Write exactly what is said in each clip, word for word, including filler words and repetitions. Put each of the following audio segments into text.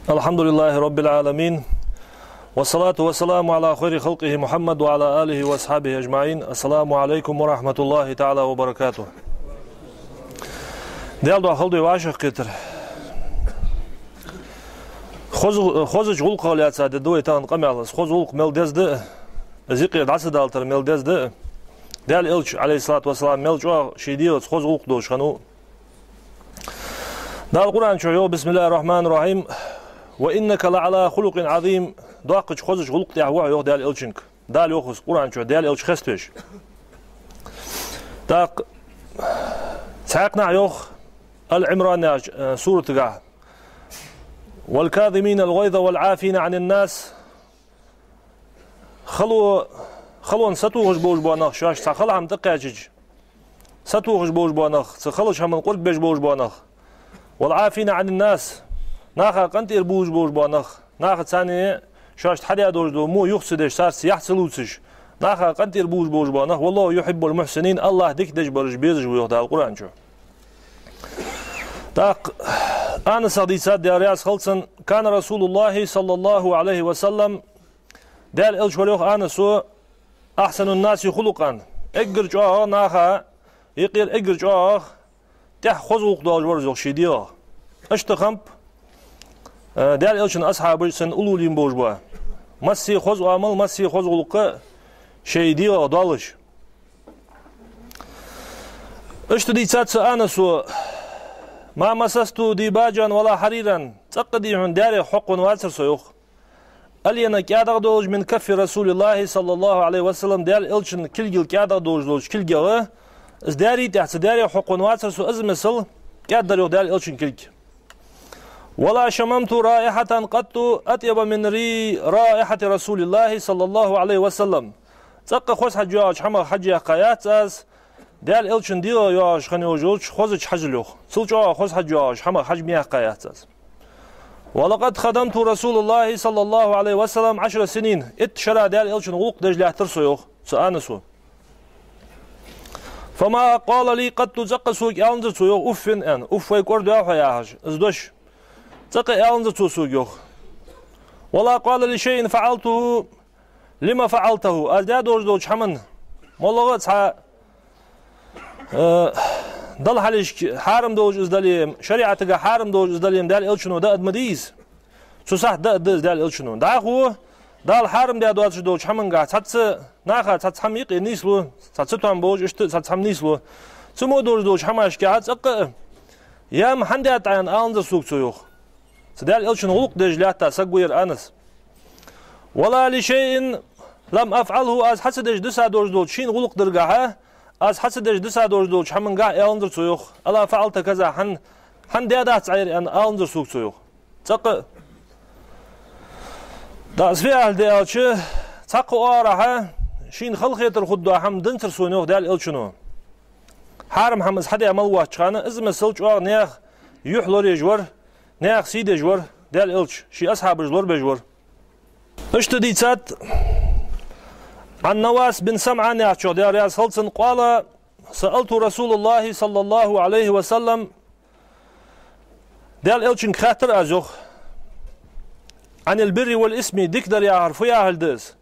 الحمد لله رب العالمين. والصلاة والسلام على خير خلقه محمد وعلى آله وأصحابه أجمعين. السلام عليكم ورحمة الله تعالى وبركاته. Даьла духьа хала дой вӀашагӀкхетар. Хоза-, хозача гӀулакхах лаьца де да вай тахан къамаьл. Из хоза гӀулакх мел деза да, из юкъера дӀа ца далийтар мел деза да. Даьла Элча, عليه الصلاة والسلام, мел чӀоагӀа ший дегӀаца хоза гӀулакх долаш хиннав. Дала Къуръан чу йоах: بسم الله الرحمن الرحيم. وإنك لعلى خلق عظيم. Доккхача хозача гӀулакха тӀа ва хьо, йоах Даьла Элчанга. Дала йоах из Къуръан чу, Даьла Элча хеставеш. ТӀаккха цхьаькханахьа йоах, Али-Ӏимран яхача, э, суратагахьа: والكاظمين الغيظ والعافين عن الناس. Хало-, халонна сатохаш болаш бола нах, шоашта цхьа хала хӀама тӀакхаьчача, сатохаш болаш бола нах, цу халача хӀаманна къурд беш болаш бола нах. والعافين عن الناس. Наха къинтӀера бувлаш болаш бола нах. Наха царна шоашта хьадаь долаш дола во юха ца деш, царца яхь ца лувцаш. Наха къинтӀера бувлаш болаш бола нах. والله يحب المحسنين. АллахӀ дика деш бараш безаш ва, йоах Дала Къуръан чу. ТӀаккха Анасах дийцад, Даьла раьза хилва цунна: كان رسول الله صلى الله عليه وسلم. Даьла Элча вар, йоах Анаса, أحسن الناس خلقا. Эггара чӀоагӀа наха юкъера эггара чӀоагӀа тӀех хоза гӀулакх долаш вар из, йоах, ший дегӀах. Иштта хиннаб, э, Даьла Элчан асхьабаш, цун уллув лийнна болаш ба. Массе хоза оамал, массе хоза гӀулакх шоай дегӀах долаш. Иштта дийцад цу Анаса: ما مسست ديباجا ولا حريرا. ЦӀаккха а дий хьона даьрех хьокхавенна вацар со, йоах. ألين кӀаьдагӀа долаш من كف رسول الله صلى الله عليه وسلم, Даьла Элчан кулгал кӀаьдагӀа долаш долча кулгах, из даьрий тӀехьа, цу даьрех хьокхавенна вацар со, из мисал кӀаьддар, йоах, Даьла Элчан кулг. ولا شممت رائحة قط أطيب من ري-، رائحة رسول الله صلى الله عليه وسلم. ЦӀаккха хоза хьаж йоагӀача хӀамах хьаж яьккха яц аз, Даьла Элчан дегӀах йоагӀаш хинна йолаш йолча хозача хьажал, йоах. Цул чӀоагӀа хоза хьаж йоагӀача хӀамах хьаж ма яьккха яц аз. ولقد خدمت رسول الله صلى الله عليه وسلم عشر سنين. Итт шера Даьла Элчан гӀулакх деш лаьттар со, йоах, цу Анаса. فما قال لي قط, цӀаккха сога аьннадар цо, йоах, أف, аьнна. أف, вай кӀордой хьо, яхаш, из дош. ЦӀаккха аьннадар цо сога, йоах. ولا قال لشيء فعلته لم فعلته. Аз даь долаш долча хӀаман, моллагӀа а цхьа, э, Далла хьалхашка хьарам долаш из дале, шариӀатагахьа хьарам долаш из дале, Даьла Элчано даа да ма дий из. Цу сахьте даа да из Даьла Элчано. ДӀахо Дала хьарам даь доацаш долча хӀамангахьа цхьацца, наха цхьацца хӀама юкъе нийслу, цхьацца тоам болаш, иштта цхьацца хӀама нийслу. Цу мо долаш долча хӀамашкахьа цӀаккха а: «Е-м хӀана даьд Ӏа?» — аьнна, аланзар сога цо, йоах. Цу Даьла Элчан гӀулакх деш лаьтта саг вар Анас. «ولا لشيء لم أفعله», аз хьа ца деш диса долаш долча шийна гӀулакх даргахьа, аз хьа ца деш диса долаш долча хӀамангахьа, аланзар цо, йоах. «ألا فعلت كذا», хӀана, хӀана даьдац Ӏа ер, аьнна, аланзар сога цо, йоах. ЦӀаккха а. ТӀаккха из фу яхилга да аьлча, цхьаккха оагӀорахьа шийна халахетар хургдола хӀама деннадацар сона, йоах Даьла Элчано. Хьарам хӀама из хьадаь мел воацача хана, из мел чӀоагӀа наьха юхь лораеш вар, наьха сий деш вар Даьла Элча, ший асхьабаш лорабеш вар. Иштта дийцад عن نواس بن سمعان яхачох, Даьла раьза хилва цунна, قال: سألت رسول الله صلى الله عليه وسلم, Даьла Элчанга хаьттар аз, йоах, عن البر والإثم, дикадар яхар фу яхилга да из?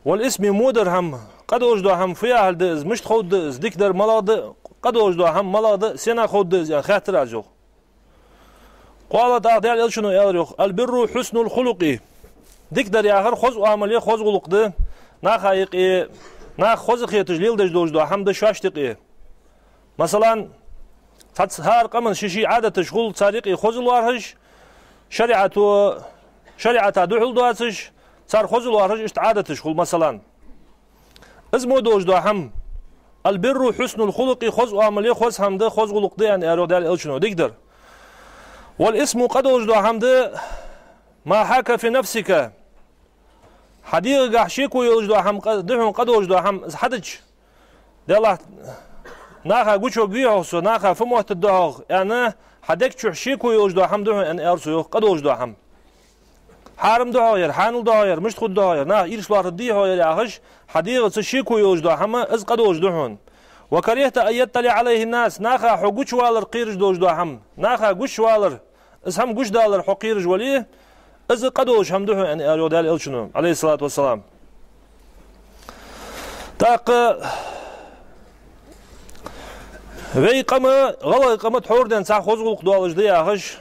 والإثم, во дар хӀама, къа долаш дола хӀама фу яхилга да из, мишта ховргда из, дикадар малагӀа да, къа долаш дола хӀама малагӀа да, сенах ховргда из, аьнна, хаьттар аз, йоах. قال, тӀаккха Даьла Элчано аьлар, йоах: البر حسن الخلق. Дикадар яхар хоза оамал я, хоза гӀулакх да, наха юкъе, нах хоза хеташ леладеш долаш дола хӀама да шоашта юкъе. Масала, цхьацца хӀара къаман ший-ший Ӏадаташ хул, цар юкъе хоза лоархӀаш, шариӀато, шариӀата духьал доацаш, цар хоза лоархӀаш, иштта Ӏадаташ хул, масала. Из мо долаш дола хӀама. البر حسن الخلق, хоза оамал я, хоза хӀама да, хоза гӀулакх да, аьнна, аьлар, йоах, Даьла Элчано, дикадар. والإثم, къа долаш дола хӀама да, ما حاك في نفسك. Хьа дегӀагахьа шеко йолаш дола хӀама къа-, да хьона къа долаш дола хӀама, из хьадича. Делахь, наха гучаваргвий хьогӀ со, наха фу моттаргда хьогӀ, аьнна, хьа дег чу шеко йолаш дола хӀама да хьона, аьнна, аьлар цо, йоах, къа долаш дола хӀама. Хьарам да хьогӀ ер, хьанал да хьогӀ ер, мишта хургда хьогӀ ер, наха ийрча лоархӀаргдий хьогӀ ер яхаш, хьа дегӀаца шеко йолаш дола хӀама, из къа долаш да хьона. وكرهت أن يطلع عليه الناس, наха хьо гучавалар кхераш долаш дола хӀама, наха гучавалар, из хӀама гучадалар хьо кхераш вале, из къа долаш хӀама да хьона, аьнна, аьлар йоах Даьла Элчано, Ӏалайхи ссалату вассалам. ТӀаккха вай къам, гӀалгӀай къам тхьовра денз цхьа хоза гӀулакх долаш да яхаш,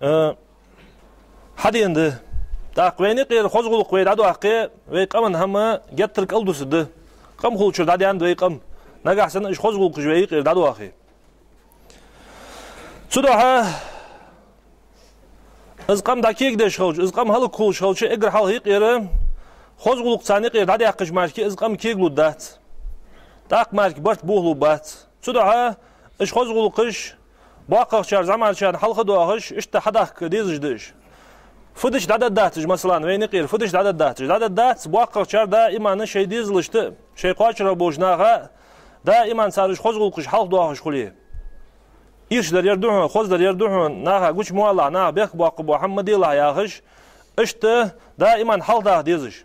э, хьадена да. ТӀаккха вайна юкъера хоза гӀулакх вай дӀадоаккхе, вай къаман хӀама геттара кӀалдусаргда. Къам хулачура дӀадаьннад вай къам. Нагахьа санна уж хоза гӀулакхаш вай юкъера дӀадоахе. Цудухьа из къам дӀакегадеш хилча, из къам хӀалакхулаш хилча, эггара хьалха юкъера хоза гӀулакх царна юкъера дӀадаьккхача мара из къам кегалургдац. ТӀаккха мара барт бохалургбац. Цудухьа уж хоза гӀулакхаш боккхагӀчар зӀамагӀчарна хьалха доахаш, иштта хьадахка дезаш да уж. Фу дича дӀадаргдац уж, масала, вайна юкъера фу дича дӀадаргдац уж? ДӀадаргдац, боккхагӀчар даиман шоай дезалашта, шоай кхоачарагӀа болча наха, даиман цар уж хоза гӀулакхаш хьалха доахаш хуле. Ирча дар ер да хьона, хоза дар ер да хьона, наха гуча ма валалахь, наха бехк боаккхаргбола хӀама ма делахь яхаш, иштта даиман хьалха даха дезаш.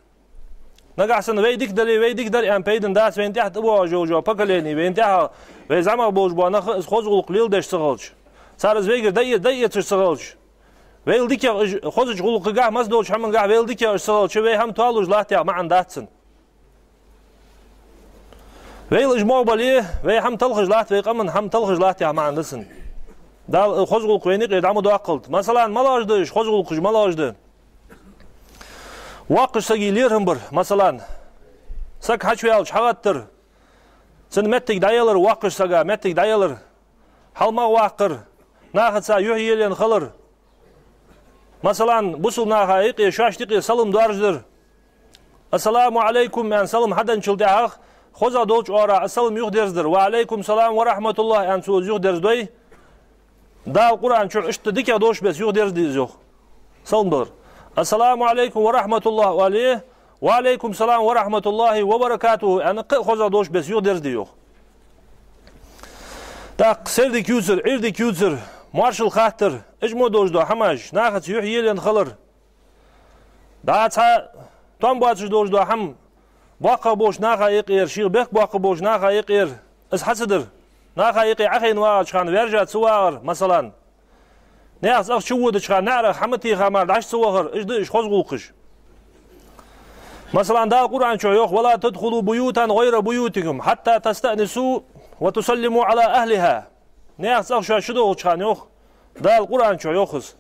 Нагахьа санна вай дика дале, вай дика дар аьнна пайдана дац вайна тӀехьа тӀабоагӀаш йола поколени, вайна тӀехьа вай зӀамагӀа болаш бола нах из хоза гӀулакх леладеш ца хилча, цар из вайгара дӀа-, дӀаэцаш ца хилча, вайл дикагӀа уж хозача гӀулакхагахьа, массадолча хӀамангахьа вайл дикагӀа уж ца хилча, вай хӀама тоалуш латт яха маӀан дац цун. Вайл уж могӀа бале, вай хӀама талхаш латт, вай къаман хӀама талхаш латт яха маӀан да цун. Дала хоза гӀулакх вайна юкъера дӀа ма доаккхалда. Масала, малагӀаш да уж хоза гӀулакхаш, малагӀаш да? Воккхача сага лерхӀам бар, масала. Саг хьачуваьлча хьагӀаттар, цун моттиг дӀаялар, воккхача сага моттиг дӀаялар, хьалмагӀа ваккхар, нахаца юхь елаенна хилар. Масала, бусалба наха юкъе, шоашта юкъе салам доаржадар. «Ассаламу Ӏалайкум», аьнна салам хьаденначул тӀехьагӀа, хозагӀа долча оагӀорахьа из салам юхадерзадар. «Ва Ӏалайкум салам ва рахьматуллахӀ», аьнна цо из юхадерзадой. Дала Къуръан чу иштта дикагӀа долаш беса юхадерзаде из йоах. Салам далар. «Ассаламу Ӏалайкум ва рахьматуллахӀ», оале, «Ва Ӏалайкум салам ва рахьматуллахӀи ва баракатухӀ», аьнна, кхы а хозагӀа долаш беса юхадерзаде йоах. ТӀаккха сердиг ювцар, Ӏирдиг ювцар, моаршал хаттар, уж мо долаш дола хӀамаш, нахаца юхь елаенна хилар. ДӀа цхьа товш боацаш долаш дола хӀама, боккхагӀа болча наха юкъера, шийх бехк боаккхаш болча наха юкъера, из хьа ца дар. Наха юкъе Ӏохайна вагӀача хана ваьржа ца вагӀар, масала. Наьха цӀагӀа чуводача хана наӀарах хьа ма теха мара дӀа ца вахар, уж да уж хоза гӀулакхаш. Масала, Дала Къуръан чу йоах: «Ва ла тадхулу буютан гӀайра буютикум хьатта тастаънису ва тусаллиму Ӏала ахӀлихӀа». Наьха цӀагӀа шоаш чудолхача хана йоах, Дала Къуръан чу йоах из.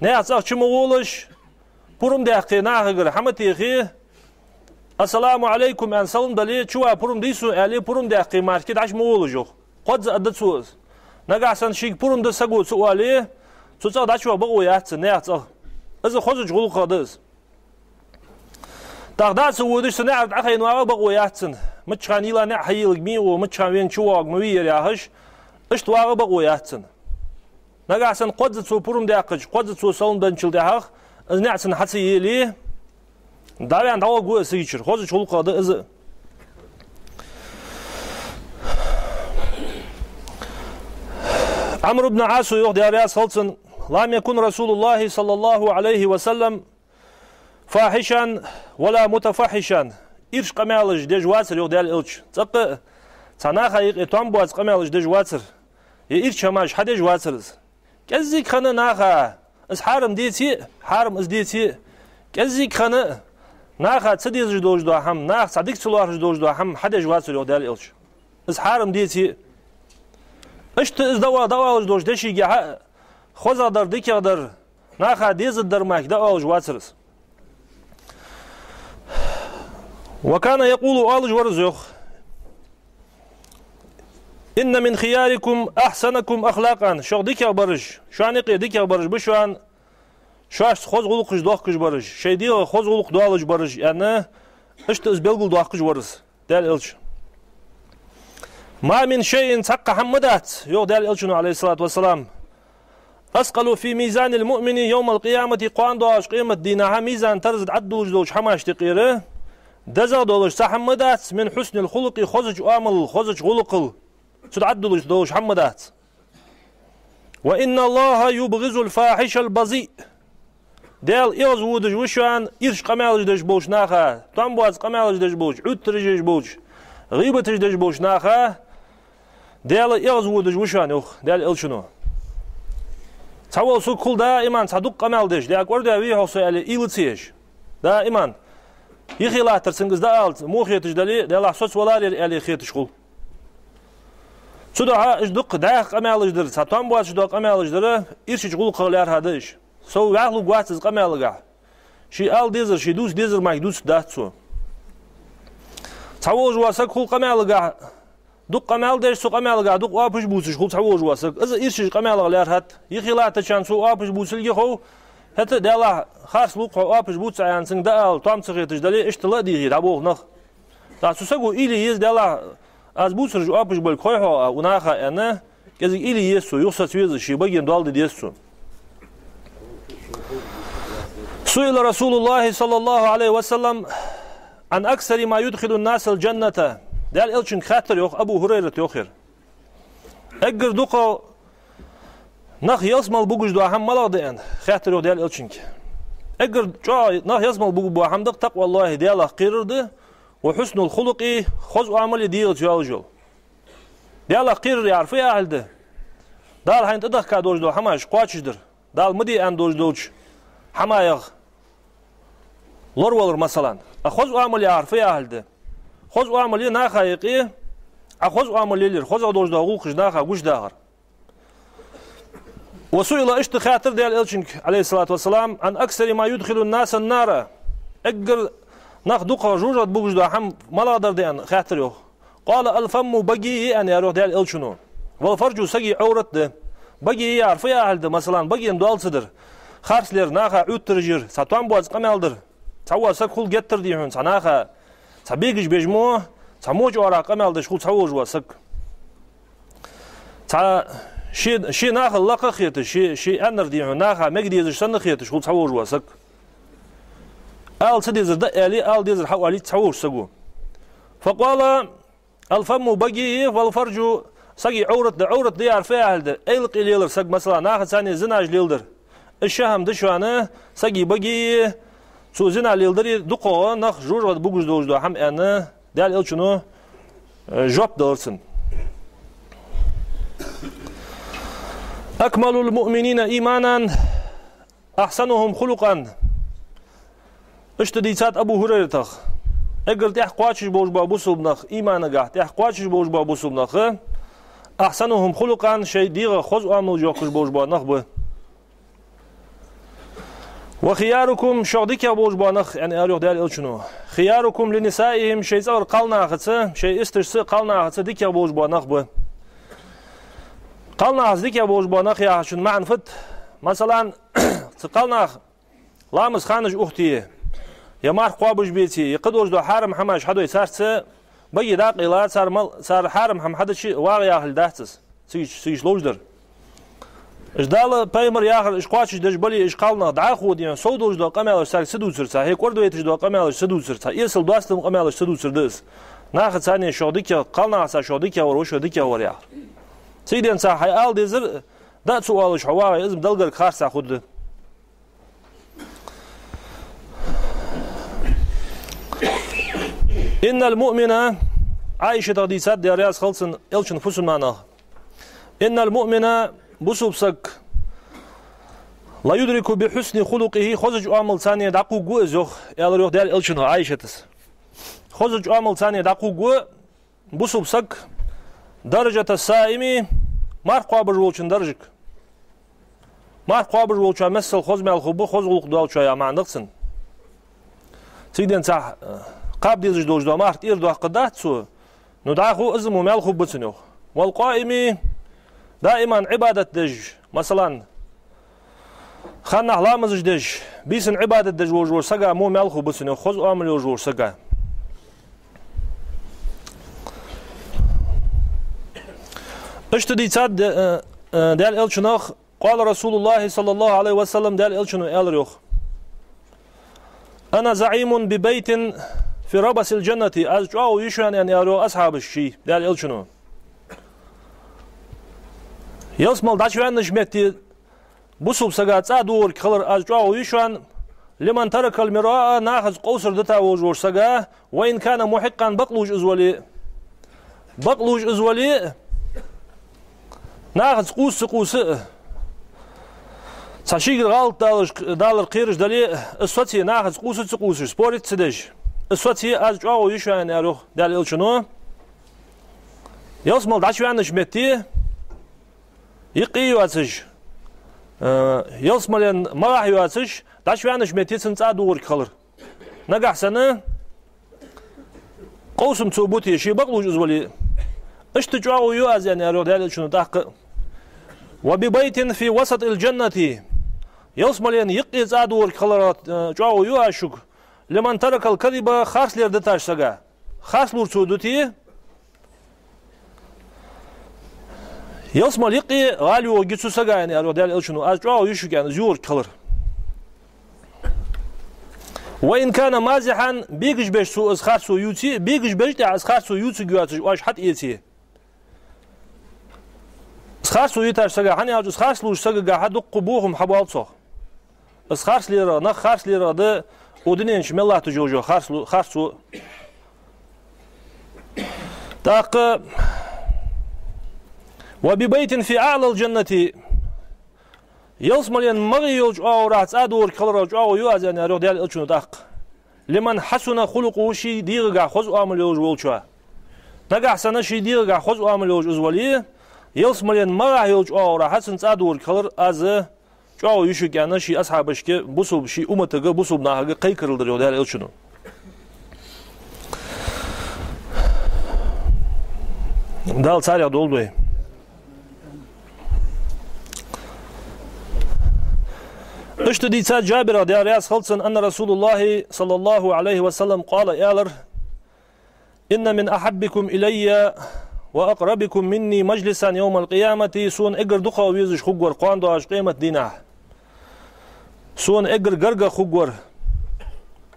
Наьха цӀагӀа чу ма гӀолаш, пурам даьккхе нахагара хьа ма техе, «Ассаламу Ӏалайкум», аьнна салам дале, чува пурам дий сона аьле, пурам даьккхе мара дӀа ма гӀолаш йоах. Кхозза аргда цо из. Нагахьа санна шийга пурам да саго ца оале, цу цӀагӀа дӀачувагӀа бокъо яц цун, наьха цӀагӀа. Из хозача гӀулакхех да из. ТӀаккха дӀа а ца водаш, цу наӀара тӀа Ӏохайна вагӀа бокъо яц цун. Мичча хана йийлла наӀар хьаелларг ма йий, мичча хана вена чувоагӀарг ма вий ер яхаш, иштта вагӀа бокъо яц цун. Нагахьа санна кхозза цо пурам даьккхача, кхозза цо салам денначул тӀехьагӀа, из наӀар цунна хьа ца еле, дӀаваьнна дӀаваргва из цигачара, хозача гӀулакхех да из. Ӏамр ибн Ӏаса йоах, Даьла раьза хилва цунна: «Лам якун Расулуллахи саллаллаху Ӏалайхи ва саллам фахьишан ва ла мутафаххьишан». Ирча къамаьлаш деш вацар йоах Даьла Элча. ЦӀаккха а цхьа наха юкъе товш боаца къамаьлаш деш вацар. Е ирча хӀамаш хьадеш вацар из. КӀеззига хана наха из хьарам деце а, хьарам из деце а, кӀеззига хана наха ца дезаш долаш дола хӀама, наха цхьа дика ца лоархӀаш долаш дола хӀама хьадеш вацар йоах Даьла Элча. Из хьарам деце а. Иштта из дӀаоа-, дӀаоалаш долча дешагахьа а, хозагӀдар, дикагӀдар, наха дезаргдар мара дӀаоалаш вацар из. «Ва кана якъулу», оалаш вар из йоах: «Инна мин хиярикум ахьсанакум ахлакъан». Шух дикагӀа бараш, шоана юкъе дикагӀа бараш ба шоана, шоашца хоза гӀулакхаш доахкаш бараш, шоай дегӀах хоза гӀулакх доалаш бараш, аьнна, иштта из белгалдоаккхаш вар из. Даьла Элча: «Ма мин шайъин», цхьаккха хӀама ма дац, йоах Даьла Элчано, Ӏалайхи ссалату вассалам, «аскъалу фи мизанил муъмини явмал къиямати», кхоана доагӀача къематдийнахьа мизан тараза тӀа Ӏаддуллаш долча хӀамашта юкъера дезагӀа долаш цхьа хӀама ма дац, «мин хьуснил хулукъи», хозача оамалал, хозача гӀулакхал цу тӀа Ӏаддуллаш долаш хӀама ма дац. «Ва инна Аллаха юбгӀизул фахьишал базиъ». Даьла эгӀазводаш ва шоана ирча къамаьлаш деш болча наха, товш боаца къамаьлаш деш болча, Ӏуьттараш еш болча, гӀийбаташ деш болча наха Даьла эгӀазводаш ва шоана, йоах Даьла Элчано. Цхьавола саг хул даиман цхьа дукха къамаьл деш, дӀа кӀордавий хьо со аьле, уйла ца еш. Даиман. Юхе латтар цунга из дӀаала, муха хеташ дале, Даьллахь, соца валарера аьле хеташ хул. Цудухьа уж дукха дӀаьха къамаьлаш дар, цхьа там боацаш дола къамаьлаш дар, ирчача гӀулакхах лаьрхӀа да уж. Сов вӀаьхлургвац из къамаьлагахьа. Ше ала дезар, ше дувца дезар мара дувцаргдац цо. Цхьаволаш вола саг хул къамаьлагахьа, дукха къамаьл деш, цу къамаьлагахьа дукха оапаш бувцаш хул цхьаволаш вола саг. Из ирчача къамаьлах лаьрхӀад. Юхе латтачарна цо оапаш бувцилга хов, хӀаьта а Даьллахь, харц лу-кх хьо, оапаш бувц Ӏа аьнна цунга дӀаала, там ца хеташ дале, иштта ла а дийхе, дӀаболх нах. ТӀаккха цу саго уйла е еза, Даьллахь, аз бувцараш оапаш болга хой хьогӀ, а, у наха аьнна, кӀезига уйла е еза цо, юхасоца веза, ший баген доал де деза цо. سئل رسول الله صلى الله عليه وسلم عن أكثر ما يدخل الناس الجنة. Даьла Элчанга хаьттар, йоах, Абу ХӀурайрата, йоах ер. Эггара дукхагӀа нах ялсмале бугаш дола хӀама малагӀа да аьнна, хаьттар, йоах, Даьла Элчанга. Эггара чӀоагӀа нах ялсмале бугаш бола хӀама да-кх تقوى الله, Даьлах кхерар да, وحسن الخلق, хоза оамал е, дегӀаца йоаллаш йола. Даьлах кхерар яхар фу яхилга да? Дала хьайна тӀадехка долаш дола хӀамаш кхоачашдар. Дала ма де аьнна долаш долча хӀамаех лоравалар, масала. А хоза оамал яхар фу яхилга да? Хоза оамал е наха юкъе, Ӏа хоза оамал лелаяр, хозагӀа долаш дола гӀулакхаш наха гучадахар. وسئل, иштта хаьттар Даьла Элчанга, عليه الصلاة والسلام, عن أكثر ما يدخل الناس النار. Эггара нах дукхагӀа жожагӀате бугаш дола хӀама малагӀдар да аьнна хаьттар, йоах. قال الفم, баге я аьнна, аьлар, йоах, Даьла Элчано. والفرج, сага Ӏоврат да. Баге я яхар фу яхилга да? Масала, баген доал ца дар, харц лер, наха Ӏуттараш яр, цхьа там боаца къамаьл дар. Цхьавола саг хул геттара, дий хьона, цхьа наха, цхьа бегаш беш мо, цхьа моча оагӀорахьа къамаьл деш хул цхьаволаш вола саг. Цхьа ше, ше нахал лакха хеташ, ше, ше аьннар, дий хьона, наха мега дезаш санна хеташ хул цхьаволаш вола саг. Ала ца дезар дӀааьле, ала дезар хьаоалийт цхьаволча саго. فقال الفم, баге я, والفرج, сага Ӏоврат да. Ӏоврат да яхар фу яхилга да? Эйла къе лелар саг, масала, нахаца цхьана зинаш леладар. Из ши хӀама да шоана, сага баге я, цо зина леладари, дукхагӀа нах жожагӀате бугаш долаш дола хӀама аьнна, Даьла Элчано, э, жоп далар цунна. أكمل المؤمنين إيمانا أحسنهم خلقا. Иштта дийцад Абу ХӀурайратах: эггара тӀех кхоачаш болаш бола бусалба нах, иманагахьа тӀех кхоачаш болаш бола бусалба нах, أحسنهم خلقا, шоай дегӀах хоза оамал йоаккхаш болаш бола нах ба. وخياركم, шух дикагӀа болаш бола нах, аьнна, аьлар, йоах, Даьла Элчано. خياركم لنسائهم, шоай цӀагӀара кхалнахаца, шоай исташца, кхалнахаца дикагӀа болаш бола нах ба. Кхалнахаца дикагӀа болаш бола нах яхачун маӀан фуд? Масала, цу кхалнаха ламаза ханаш ухте, е марха кхоабаш беце, е кхыдолаш дола хьарам хӀамаш хьадой, царца баге дӀакъайла, цар мал-, цар хьарам хӀама хьадича вагӀа яхилга дац из. Цига, цига ловш дар. Уж Дала, пайхамара яхар уж кхоачашдеш бале, уж кхалнах дӀахо, дий хьона, сов долаш дола къамаьлаш царга ца дувцарца, хӀе кӀордавайташ дола къамаьлаш ца дувцарца, эсала доастам къамаьлаш ца дувцар да из. Нахаца цхьана шух дикагӀа, кхалнахаца шух дикагӀа вар ва, шо дикагӀа вар яхар. Цига денз цхьа хьай ала дезар, дӀа ца оалаш хьо вагӀе, из-м Далла гарга харцахьа хургда. إن المؤمن, Ӏайшатах дийцад, Даьла раьза хилва цунна, Элчан фусамнанах. إن المؤمن, бусалба саг, ليدرك بحسن خلقه, хозача оамалца цхьана дӀакхувргва из, йоах, аьлар, йоах, Даьла Элчано Ӏайшатас. Хозача оамалца цхьана дӀакхувргва бусалба саг درجة الصائم, марха кхоабаш волчун даржага. Марха кхоабаш волчоа миссел хоза маьл хургба, хоза гӀулакх долчоа яха маӀан да-кх цун. Цига денз цхьа, э, кхаба дезаш долаш дола марха тӀера доаккхаргдац цо, ну дӀахо из мо маьл хургба цун, йоах. والقائم, даиман Ӏибадат деш, масала, ханнахьа ламазаш деш, бийсанна Ӏибадат деш волаш волча сага мо маьл хургба цун, йоах, хоза оамал йолаш волча сага. Иштта дийцад, э, э, Даьла Элчанах, قال رسول الله صلى الله عليه وسلم, Даьла Элчано аьлар, йоах: أنا زعيم ببيت في ربس الجنة, аз чӀоагӀо я шоана, аьнна, аьлар, йоах, асхьабашка, Даьла Элчано. Ялсмале дӀачувеннача метте бусалба сага цӀа догӀарг хилар аз чӀоагӀо я шоана, لمن ترك المراء, нахаца къовсар дита волаш волча сага, وإن كان محقا, бакълувш из вале а. Бакълувш из вале а, нахаца къувса ца къувса а, Цхьа шийгара гӀалат далаш, далар кхераш дале, из соцае нахаца къувса ца къувсаш, спорить ца деш, из соцае аз чӀоагӀо ю шоана, аьлар йоах Даьла Элчано. Ялсмала дӀачуваьннача метте, юкъе йоацаш, э, ялсмален магӀахьа йоацаш, дӀачуваьннача метте цунна цӀа дувгӀарг хилар. Нагахьа санна къовсам цо бите, ше бакълувш из вале, иштта чӀоагӀо ю аз, аьнна, аьлар йоах Даьла Элчано тӀаккха. «وببيت في وسط الجنة». Ялсмален юкъе цӀа дувгӀарг хиларах, э, чӀоагӀо ю аз шуга. «لمن ترك الكذب», харц леладитача сага. Харц лур цо дите, ялсмале юкъе гӀала йоагӀаргья цу сага, аьнна, аьлар йоах Даьла Элчано, аз чӀоагӀо ю шуга, аьнна, из ювхарг хилар. «وإن كان مازحا», бегаш беш цо из харцо ювце, бегаш беш тӀехьа из харцо ювцаргйоацаш оаш хьатӀаэце. Из харцо йитача сага, хӀана аьлча, из харц лувча сагагахьа дуккха бохам хьабоал цох. Из харц лерах, нах харц лерах да укх дунен чу мел латташ йола харц лу-, харцо. ТӀаккха: «وببيت في أعلى الجنة». Ялсмален магӀе йолча оагӀорахьа цӀа дувгӀарг хиларах чӀоагӀо ю аз, аьнна, аьлар йоах Даьла Элчано тӀаккха. «لمن حسن خلقه», ший дегӀагахьа хоза оамал йолаш волчоа. Нагахьа санна ший дегӀагахьа хоза оамал йолаш из вале, ялсмален магӀахьа йолча оагӀорахьа цунна цӀа дувгӀарг хилар аз чӀоагӀо ю шуга, аьнна, ший асхьабашка, бусалба, ший умматага, бусалба нахага кхайкарал дир йоах Даьла Элчано. Дала царех долда вай. Иштта дийцад Джабирах, Даьла раьза хилва цунна, أن رسول الله صلى الله عليه وسلم قال, аьлар: «إن من أحبكم إلي وأقربكم مني مجلسا يوم القيامة», сона эггара дукхагӀа везаш хургвар кхоана доагӀача къемата дийнахьа. Сона эггара гаргагӀа хургвар,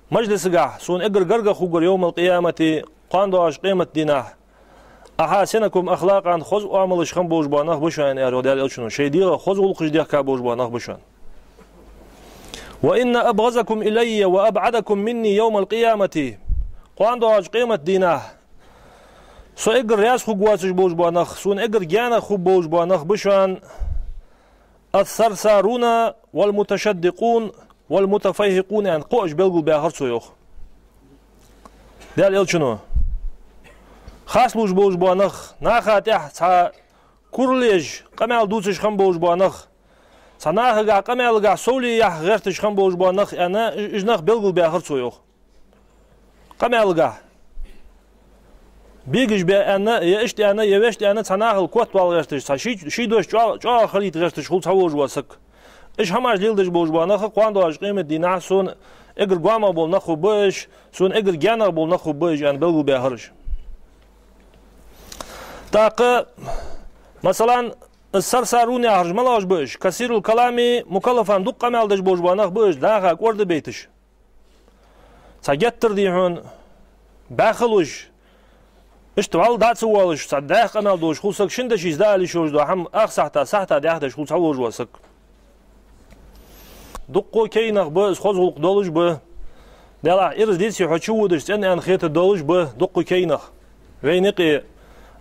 мажлисагахьа сона эггара гаргагӀа хургвар, يوم القيامة, кхоана доагӀача къемата дийнахьа. «أحاسنكم أخلاقا», хоза оамалаш хинна болаш бола нах ба шоана, аьлар йоах Даьла Элчано. Шоай дегӀа хоза гӀулакхаш дехка болаш бола нах ба шоана. «وإن أبغضكم إلي وأبعدكم مني يوم القيامة». Кхоана доагӀача къемата дийнахьа со эггара раьза хургвоацаш болаш бола нах, сона эггара гаьнагӀа хургболаш бола нах ба шоана: «الثرثارون والمتشدقون والمتفيهقون», аьнна, кхоъаш белгалбаьхар цо, йоах Даьла Элчано. Харц лувш болаш бола нах, наха тӀехьа цхьа курал еш, къамаьл дувцаш хинна болаш бола нах, цхьа нахагахьа, къамаьлагахьа совле яхьа гӀерташ хинна болаш бола нах, аьнна, уж нах белгалбаьхар цо, йоах. Къамаьлагахьа бегаш бе аьнна, е иштта аьнна, е вешта аьнна, цхьа нахал котвала гӀерташ, цхьа ший, ший дош чӀоа-, чӀоагӀа хилийта гӀерташ хул цхьаволаш вола саг. Уж хӀамаш леладеш болаш бола нах кхоана доагӀача къемата дийнахьа сона эггара гоамагӀа бола нах хургба уж, сона эггара гаьнагӀа бола нах хургба уж, аьнна, белгалбаьхар уж. ТӀаккха, масала, الثرثارون яхараш малагӀаш ба уж? «كثير الكلام مكلفا», дукха къамаьл деш болаш бола нах ба уж, наха кӀордабайташ. Цхьа геттара, дий хьона, баьхалуш, иштта вӀалла дӀа а ца воалаш, цхьа дӀаьха къамаьл долаш хул саг, шин дешаца дӀаала йиш йолаш дола хӀама ах сахьата, сахьата дӀаьхдеш хул цхьаволаш вола саг. Дуккха кегий нах ба, из хоза гӀулакх долаш ба. Делахь, ираз дийцача хьо чуводаш, цӀена аьнна хетаргдолаш ба дуккха кегий нах. Вайна юкъе,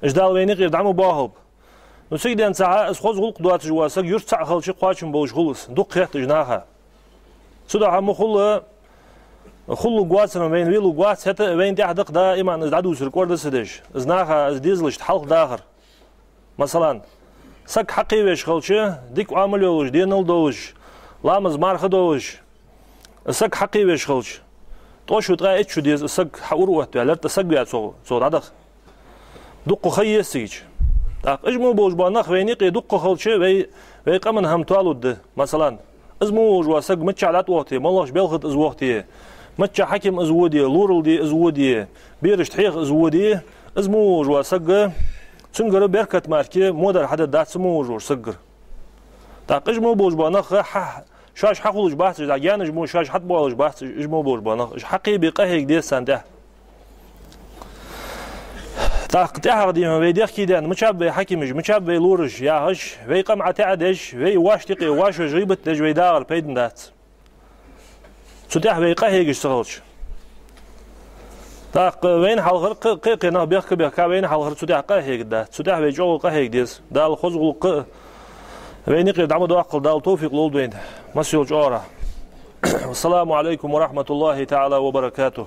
уж Дала вайна юкъера дӀа ма боахалба. Ну, цига денз цхьа из хоза гӀулакх доацаш вола саг юрта цхьа хилча кхоачам болаш хул из, дукха хет уж наха. Цудухьа ма хулла, хулалургвоацар-м вайна велалургвац, хӀаьта а вайна тӀехьа да-кх даим из дӀадувцар кӀорда ца деш, из наха, из дезалашта хьалхадахар. Масала, саг хьакхевеш хилча, дика оамал йолаш, денал долаш, ламаз-марха долаш, саг хьакхевеш хилча, ткъо шу, ткъаь итт шу деза саг хьаура оттаваь, лерттӀа саг ваь цо, цо дӀадаха. Дукха ха еза цигача. ТӀаккха уж мо болаш бола нах вайна юкъе дукха хилча, вай, вай къаман хӀама тоалургда. Масала, из мо волаш вола саг миччахьа дӀатӀавохийте, моллагӀча белхата из вохийте, миччахьа хьаким из воде, лоралде из воде, берашта хьеха из воде, из мо волаш вола саг, цунгара беркат мара кхы во дар хьадергдац цу мо волаш волча саггара. ТӀаккха уж мо болаш бола нах хьа-, шоаш хьахулаш бац уж, дӀа гаьнаш мо шоаш хьатӀабоалаш бац уж, уж мо болаш бола нах, уж хьакхебе къахьега деза царна тӀехьа. ТӀаккха тӀехьагӀа, дий хьона, вай дехке даьнна, мичаб вай хьакимаш, мичаб вай лораш яхаш, вай къам ӀотаӀадеш, вай воашта юкъе воашоша гӀийбат деш вай дагӀар пайдана дац. Цу тӀехьа вай къахьегаш ца хилча. ТӀаккха вайна хьалхара кхы-, кхы-, кхы нах бехка-бехка вайна хьалхара цу тӀехьа къахьегаргдац. Цу тӀехьа вай чӀоагӀа къахьега деза. Дала хоза гӀулакх а, Вай никъ дӀа ма доаккхалда, Дала товфикъ лолда вайна массайолча оагӀорахьа. السلام عليكم ورحمة الله تعالى وبركاته.